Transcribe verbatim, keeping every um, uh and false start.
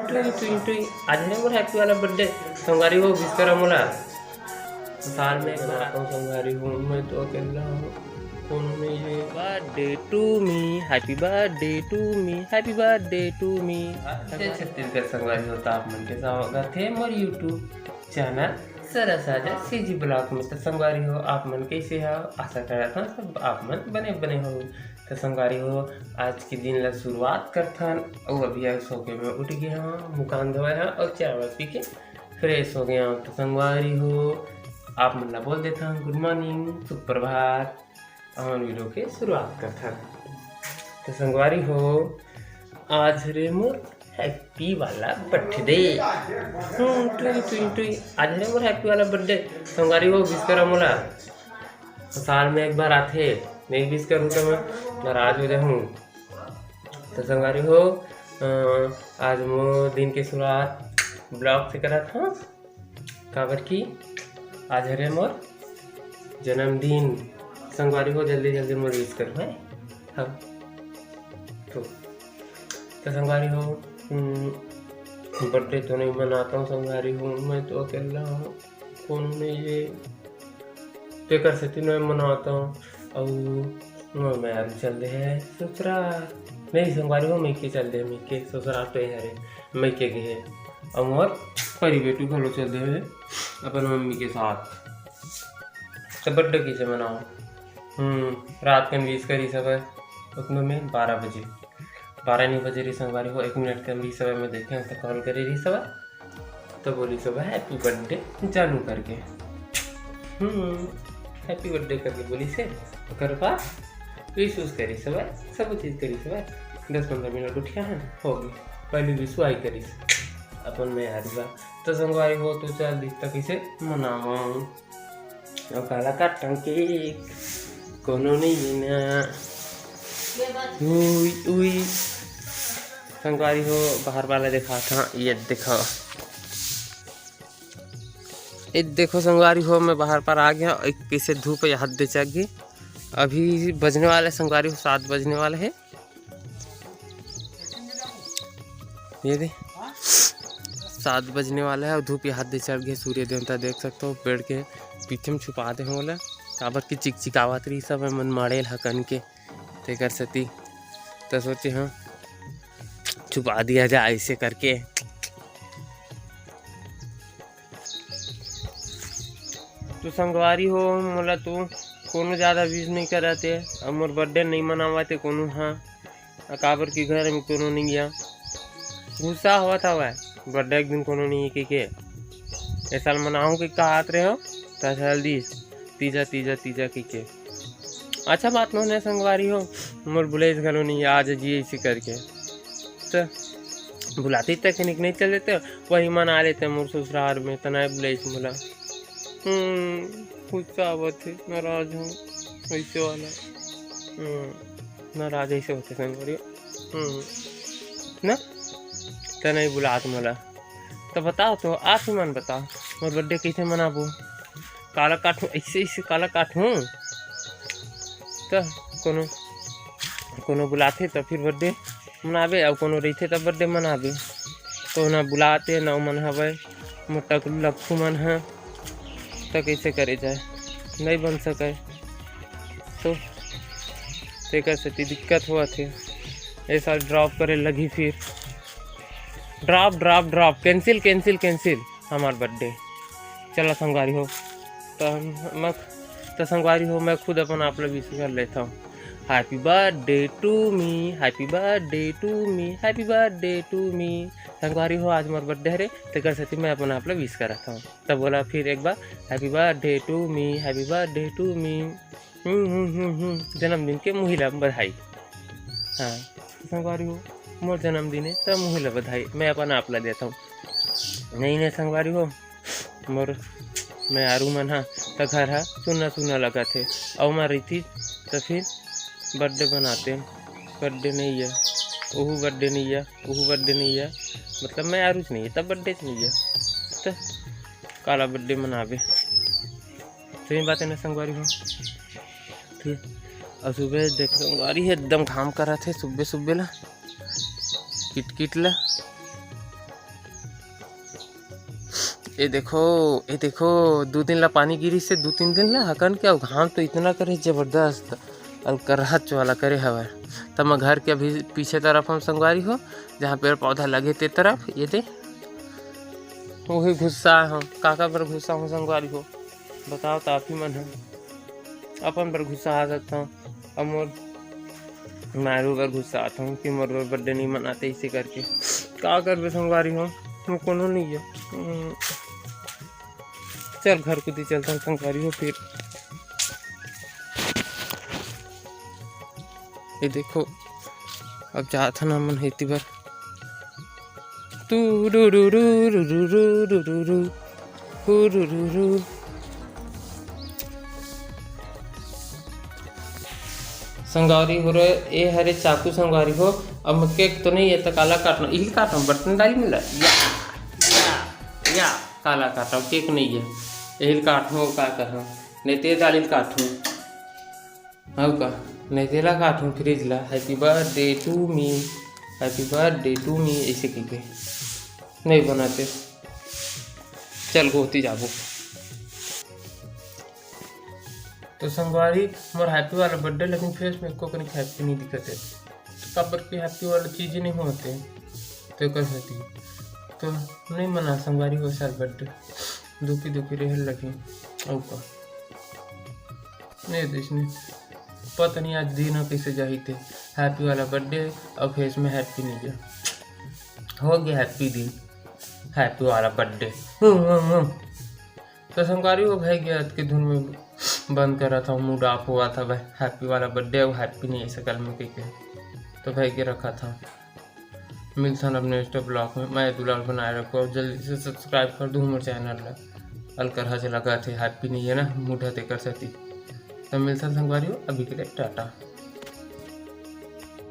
टुई टुई टुई, आज है more happy वाला बर्थडे। संगवारी हो, विश करा मोला। साल में एक बार आता हूँ संगवारी हो, मैं तो अकेला हूँ, कोनो नहीं है। Birthday to me, happy birthday to me, happy birthday to me। जय छत्तीसगढ़ संगवारी हो, तो आप मन के स्वागत है मोर YouTube चैनल सरस राजा सीजी ब्लॉग में। तो संगवारी हो, आप मन कैसे हो? आशा करत हूँ सब आप मन बने बने हो। तो संगवारी हो, आज के दिन ला शुरुआत करथन। अउ अभी आज सो के मैं उठ गया हूँ, मुँह कान धोए हूँ अउ चाय वाय पी के फ्रेश हो गया हूँ। तो संगवारी हो, आप मन ला बोल देथन गुड मॉर्निंग, सुप्रभात। हमर वीडियो के शुरुआत करथन। तो संगवारी हो, आज हरे मोर हैप्पी वाला बर्थडे। हम्म, टुई टुई टुई, आज हरे मोर हैप्पी वाला बर्थडे। संगवारी हो, विश करा मोला। साल में एक बार आथे, नहीं विश करूँ तो मैं नाराज हो जाहूँ। तो संगवारी हो, अ, आज मोर दिन के शुरुआत ब्लॉग से करत हूँ, काबर कि आज हरे मोर जन्मदिन। संगवारी हो, जल्दी जल्दी मोर विश करो, हैं? हाँ। तो, तो संगवारी हो, हम्म, बर्थडे तो नहीं मनाता हूँ संगवारी हो, मैं तो अकेला हूँ, कोनो नहीं है, तेकर सेती नहीं मनाता हूँ। अउ मोर मेहरारू चल दे है ससुराल। नहीं संगवारी हो, मइके चल दे, मइके ससुराल तो हरे, मइके गे है। अउ मोर परी बेटू घलो चल दे है अपन मम्मी के साथ। तो बर्थडे कइसे मनाओ? हम्म, रात कन विश करिस हवय, उतना में बारह बजे, बारह नहीं बजे रहिस संगवारी हो, एक मिनट कन विश हवय, मैं देखे हूँ तो कॉल करे रहिस हवय, तो बोलिस हवय हैप्पी बर्थडे जानू करके। हम्म, हैप्पी बर्थडे करके बोलिस हे, ओकर बाद विश उश करिस हवय, सब चीज करिस हवय। दस पंद्रह मिनट उठिया है, हो गए, पहली विश आई करिस अपन मेहरारू ला। तो संगवारी हो, तो चल दिखता कइसे मनावा। अउ काला काटन केक कोनो नहीं है ना। उई, उई। संगवारी हो, बाहर वाला देखा था, ये देखो। ये देखो संगवारी हो, मैं बाहर पर आ गया। एक कैसे धूप है, हाथ दे चक गई। अभी बजने वाला है संगवारी हो, सात बजने वाला है। ये दे, सात बजने वाला है अउ धूप यहाँ दे चढ़ गए। सूर्य देवता देख सकते हो, पेड़ के पीछे में छुपा दे होला, काबर की चिकचिकावत रही सब मन मड़ेल हकन के। तेकर सेती त सोचे हाँ, छुपा दिया जाए ऐसे करके। तो संगवारी हो, मोला तो कोनो ज़्यादा विश नहीं करत हे, अउ मोर बर्थडे नहीं मनावत हे कोनो हा, अउ काबर कि घर में कोनो नहीं गया। गुस्सा होवत हवय, बर्थडे के दिन कोनो नहीं के, के। ए साल मनाहूँ के कहात रहे हो, त साल दिस, तीजा, तीजा, तीजा के, के। अच्छा बात नोहने संगवारी हो, मोर बुलाइस घलो नहीं, आज जी ऐसे करके। त बुलाती तक निक नहीं चल देते, वही मन आ लेते मोर ससुराल में, तना बुलाइस मोला। हम्म, गुस्सा आवत हे, नाराज हूँ, ऐसे वाला। हम्म, नाराज ऐसे होते संगवारी। हम्म, ना? त नहीं बुलात मोला। त बताओ तो, आप ही मन बताओ, मोर बर्थडे कैसे मनाबो? काला काटूँ, ऐसे, ऐसे काला काटूँ? त कोनो, कोनो बुलाथे त फिर बर्थडे मनाबे, अउ कोनो रहिथे त बर्थडे मनाबे। तो ना बुलाते, ना मन हवय, मोर टकलू लक्खू मन ह, त कैसे करे जाए? नहीं बन सके। तो तेकर सेती दिक्कत होवत हे। ए साल ड्रॉप करे लगही फिर। Drop, drop, drop, cancel, cancel, cancel. हमार बर्थडे। चला संगवारी हो, त हम, मैं, त संगवारी हो, मैं खुद अपन आप ला विश कर लेता हूँ। Happy birthday to me, happy birthday to me, happy birthday to me। संगवारी हो, आज मोर बर्थडे हरे, तेकर सेती मैं अपन आप ला विश करत हूँ। तब बोला फिर एक बार, Happy birthday to me, happy birthday to me। हम्म, हम्म, हम्म, हम्म, जन्मदिन के मुही ला बधाई। हाँ, संगवारी हो, मोर जन्मदिन है, त मुही ला बधाई, मैं अपन आप ला देता हूँ। नहीं, नहीं, संगवारी हो, मोर मेहरारू मन हा, त घर हा सुन्ना सुन्ना लगत हे, अउ मैं रहिती, त फिर बर्थडे बनाते, बर्थडे नहीं है, ओहू बर्थडे नहीं है, ओहू बर्थडे नहीं है, मतलब मेहरारू च नहीं है, तब बर्थडे च नहीं है, त काला बर्थडे मनाबे। सही बात है ना संगवारी हो? ठीक। अउ सुबह देख संगवारी हे, एकदम घाम करत हे सुबह सुबह ला, किटकिट ला। ये देखो, ये देखो, दू दिन ला पानी गिरिस हे, दू तीन दिन ला हकन के, अउ घाम तो इतना करे जबरदस्त, अउ करहच वाला करे हवय। त मैं घर के अभी पीछे तरफ हम संगवारी हो, जहाँ पेड़ पौधा लगे ते तरफ, ये दे, वही गुस्सा हो, काकर बर गुस्सा हो संगवारी हो, बताओ त आप ही मन ह। अपन बर गुस्सा आ सकता हूँ, अब मोर मारू बर गुस्सा आता हूँ कि मोर बर बर्थडे नहीं मनाते इसे करके। का करबे संगवारी हो, मोर कोनो नहीं है। हम्म, चल घर कुदी चलता हूँ संगवारी हो फिर। ये देखो, अब जात हन हमन हेती बर। तू रू रू रू रू रू रू रू रू रू रू रू रू। संगवारी हो रे, ए हरे चाकू संगवारी हो। अब केक तो नहीं है तो काला काटना, इही काटना, बटन डाली मिला या, या, या, काला काटना, केक नहीं है, यही काटना, का करना, नहीं ते डाली काटना। हव का? नहीं तेला काटहूँ फ्रिज ला। Happy birthday to me, happy birthday to me ऐसे कहिके नहीं बनाते। चल गोती जाबो। तो संगवारी, मोर हैप्पी वाला बर्थडे, लेकिन फेस में एको कनी हैप्पी नहीं दिखत है। तो काबर के हैप्पी वाला चीज ही नहीं होते, तो कर सकती तो नहीं मना संगवारी हो साल बर्थडे। दुखी दुखी रहे लगे। अउ का? नहीं तो इसने पता नहीं आज दिन ह कइसे जाही ते। हैप्पी वाला बर्थडे अउ फेस में हैप्पी नहीं गया। हो गया हैप्पी दिन, हैप्पी वाला बर्थडे। हम्म, हम्म, हम्म। तो संगवारी हो भाई गया के धुन में बंद करा था, मूड ऑफ हुआ था भाई। हैप्पी वाला बर्थडे अउ हैप्पी नहीं ऐसे कल में कह के तो भाई के रखा था। मिलथन अब नेक्स्ट ब्लॉग में। मैं दुलार बनाए रखो और जल्दी से सब्सक्राइब कर दो हमर चैनल ला। अलकर हज लगा थे, हैप्पी नहीं है ना, मूड ह तेकर सेती। तो मिलथन संगवारी हो, अभी के लिए टाटा।